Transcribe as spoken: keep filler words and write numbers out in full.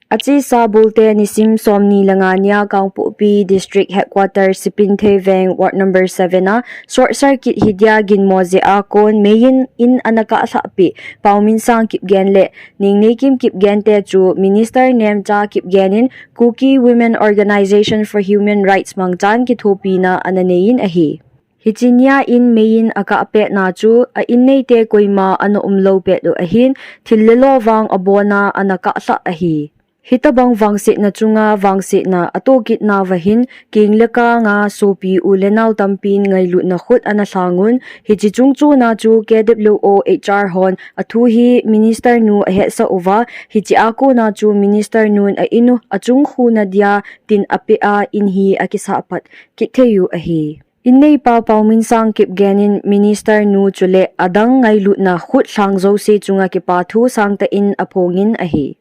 Achesa Bulte nisim somni le nga nia Kangpokpi District Headquarter Sipinthei Veng Ward number seven a short circuit hidia ginmo jeh a kon meiyin in ana kahlhah peh Paominsang Kipgen le Ningneikim Kipgen te chu Minister Nemcha Kipgen in Kuki Women Organisation for Human Rights mangchan kithopina ana nei in ahi. Hiche nia in meiyin akah petna chu a inneite koima ana umlou pet u ahin, thil le lo vang abona ana kahlhah ahi. Hitobang vangsetna chunga vangsetna atohkit nauva hin, keng le kanga sopi u le nao tampin ngailutna khut ana lhang un, hiche chungchona chu K W O H R hon athu hi Minister nu ahetsah uva, hiche a kona chu Minister nun a in u achung khuna dia tin apeh a in hi akisah pat kit thei u ahi. Inneipa Paominsang Kipgen in Minister nu chule adang ngailutna khut lhang jouse chunga kipathu sangtah in aphongin ahi.